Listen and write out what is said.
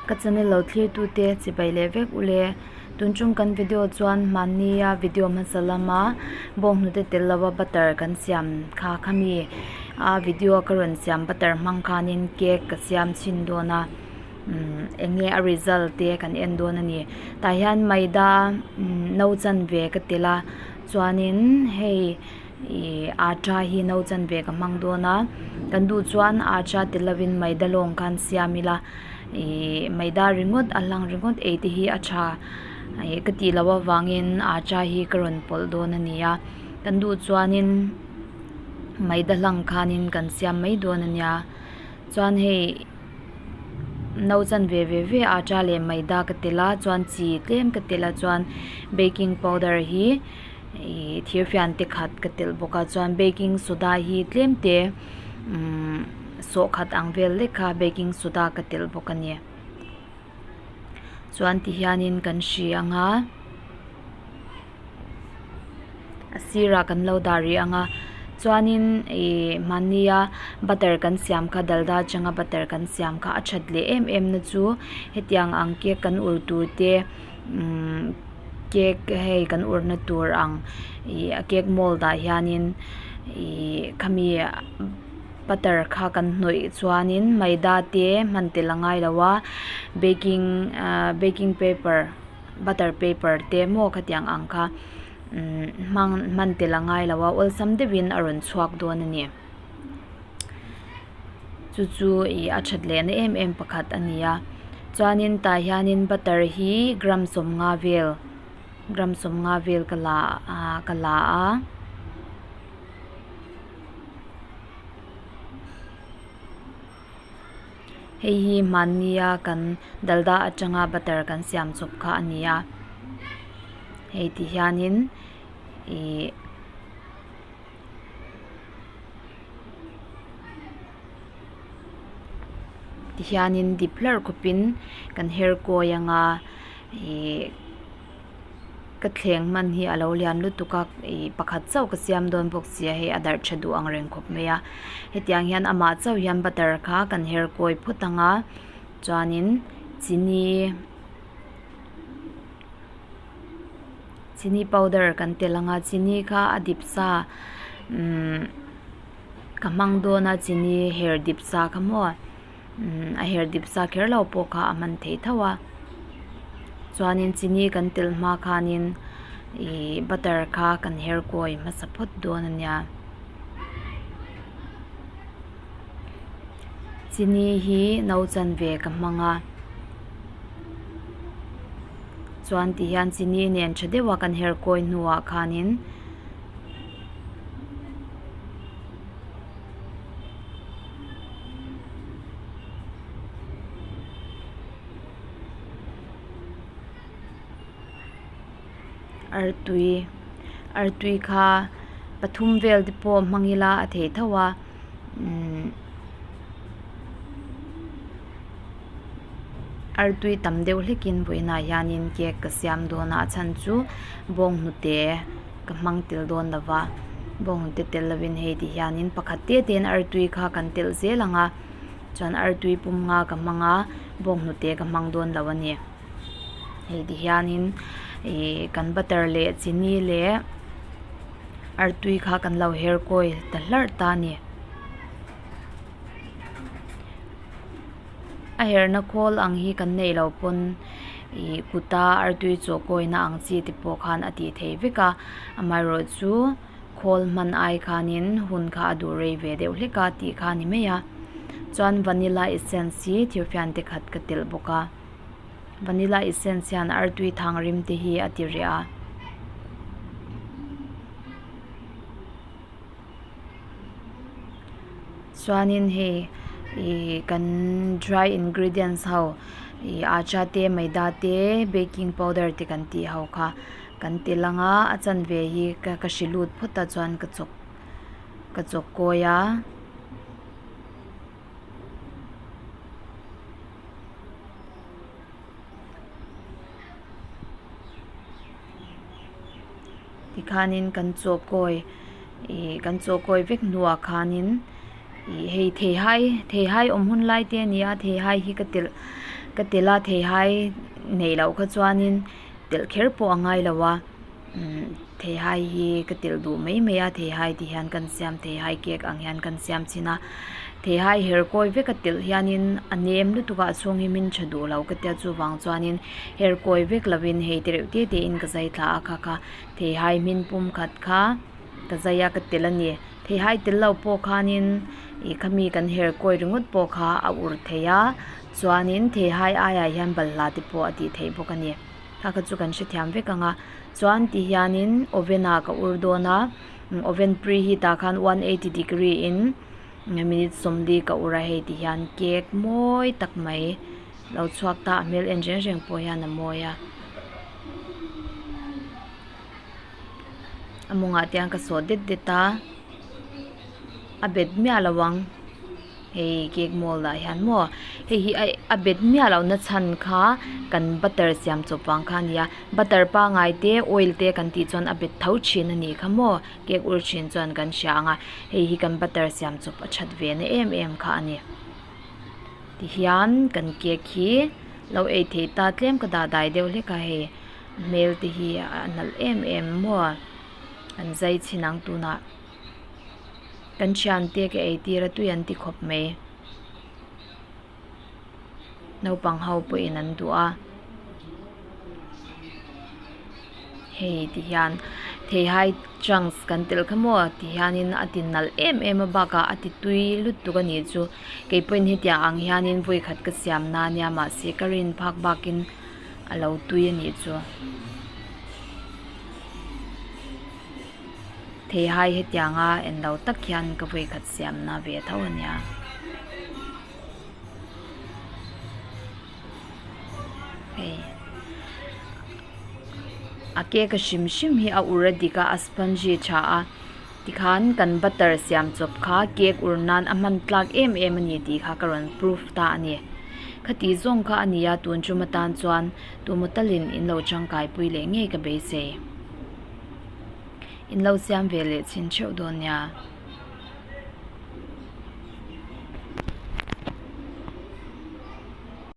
Ka channel lo thlir tute chibai leh vek ule. Tun chung kan video chuan hmannia video hmasa lama bawnghnute tel lova butter kan siam kha khami a video ka rawn siam butter hmang khanin cake ka siam chhin dawn a umm eng nge a result te kan en dawn a ni. Tah hian maida no chanve ka tel a chuanin hei. Ih atta hi no chanve ka hmang dawn a kan duh chuan atta tel lovin maida lawng khan siam ila ih maida ringawt a hlang ringawt ei te hi a tha ih ka tih loh avangin atta hi ka rawn pawlh dawn a ni a kan duh chuanin maida hlang khanin kan siam mai dawn a nia chuan hei no chanve ve ve atta leh maida ka tel a chuan chi tlem ka tel a chuan baking powder hi. Ihh thirfian te khat ka telh bawk a chuan baking soda hi tlem te umm sawhkhat ang vel lek kha baking soda ka telh bawk a ni chuan ti hianin kan hri ang a a sirah kan lo dah rih ang a chuanin ihh hmannia butter kan siam kha dalda atanga butter kan siam kha a that leh em em na chu hetiang ang cake kan ur tur te umm cake hei kan urna tur ang ih a cake mold ah hianin ih khami butter kha kan hnawih chuanin maida te hman tel a ngai lo a baking ahh baking paper butter paper te maw khatiang ang kha umm hmang hman tel a ngai lo a awlsam deuhin a rawn chhuak dawn a ni chu chu ih a that lehna em em pakhat a ni a chuanin tah hianin butter hi gram sawmnga vel gram sawmnga vel ka la ah ka la a. Hei hi hmannia kan dalda atanga butter kan siam chawp kha a ni a hei ti hianin ih. Tihianin dip hlarh khawpin kan her kawi anga ih ka thleng hman hi a lo lian lutuk a ih pakhat chauh ka siam dawn bawk sia hei a darh tha duh ang reng khawp mai a hetiang hian amah chauh hian butter kha kan her kawi phawt anga chuanin chini chini powder kan tel ang a chini kha a dip sa umm ka hmang dawn a chini her dip sa kha maw umm a her dip sa kher lo pawh kha a hman theih tho a chuanin chini kan tel hma khanin ihh butter kha kan her kawi hmasa phawt dawn a nia chini hi no chanve ka hmang a. Chuan ti hian chini nen tha deuha kan her kawi hnuah khanin artui artui kha pathum vel te pawh hmang ila a thei tho a umm. Artui tam deuh hlekin vawiinah hianin cake ka siam dawn a a chhan chu bawnghnute ka hmang tel dawn lo va bawnghnute tel lovin hei ti hianin pakhat te tein artui kha kan telh zel ang a chuan artui pum nga ka hmang a bawnghnute ka hmang dawn lo a ni hei ti hianin ih kan butter leh chini leh artui kha kan lo her kawi ta hlarh ta a ni. A herhna khawl ang hi kan neih loh pawn ih kuta artui chaw kawina ang chi te pawh khan a tih theih vek a amaherawhchu khawl hman ai khanin hun kha a duh rei ve deuh hlek a tih kha a ni mai a chuan vanilla essence hi thirfian te khat ka telh bawk a vanilla essence hian artui thang rim te hi a ti reh a. Chuanin hei ih kan dry ingredients ho ih acha te maida te baking powder te kan tih ho kha kan tel ang a a chanve hi ka ka hri lut phawt a chuan ka chawk ka chawk kawi a. Tikhanin kan chaw kawi ih kan chaw kawi vek hnuah khanin ih hei theihai theihai awm hun lai te a ni a theihai hi ka telh Ka telh a theihai neih loh kha chuanin telh kher pawh a ngai lo a umm theihai hi ka telh duh mai mai a theihai ti hian kan siam theihai cake ang hian kan siam thin a theihai her kawi vek a telh hianin a nem lutuk a a chhung hi min tha duh lo ka tia chuvang chuanin her kawi vek lovin hei te reuh te te in ka zai thla a kha kha theihai hmin pum khat kha ka zai a ka telh a ni theihai tel lo pawh khanin ih khami kan her kawi ringawt pawh kha a ur thei a chuanin theihai aiah hian balhla te pawh a tih theih bawk a ni. Kha kha chu kan hrethiam vek ang a chuan ti hianin oven ah ka ur dawn a oven preheat ah khan 180 degree in minute sawmli ka ur a hei ti hian cake mawi tak mai lo chhuak ta a hmel en reng reng pawh hian a mawi a a mawngah te hian ka sawh det det a a bet miah lo ang. Hei cake mold ah hian maw hei hi a bet miah loh na chhan kha kan butter siam chawp vang kha a ni a butter pangai te oil te kan tih chuan a bet tho thin a nih kha maw cake ur thin chuan kan hria ang a hei hi kan butter siam chawp a that ve na em em kha a ni tihian kan cake hi lo ei thei ta tlem ka dah dai deuh hlek a hei a hmel te hi a nalh em em maw an zai chhin ang tunah. Kan thiante ka eitir a tui an ti khawp mai. Naupang ho pawhin an duh a. Hei ti hian theihai chunks kan telh kha maw ti hianin a ti nalh em em a bakah a ti tui lutuk a nih chu. Kei pawhin hetiang ang hianin vawi khat ka siam na nia mahse ka rin phak bakin a lo tui a nih chu. Theihai hetianga en lo tak hian ka vawi khat siamna ve tho a nia. Hei a cake a hrim hrim hi a ur a dik a a spongy tha a tikhan kan butter siam chawp kha cake ur nan a hman tlak em em a ni tih kha ka rawn proof ta a ni. Khati zawng kha a ni a tun tum atan chuan tumaw talin in lo tangkai pui leh ngei ka beisei. In lo siam ve leh chhin theuh dawn nia.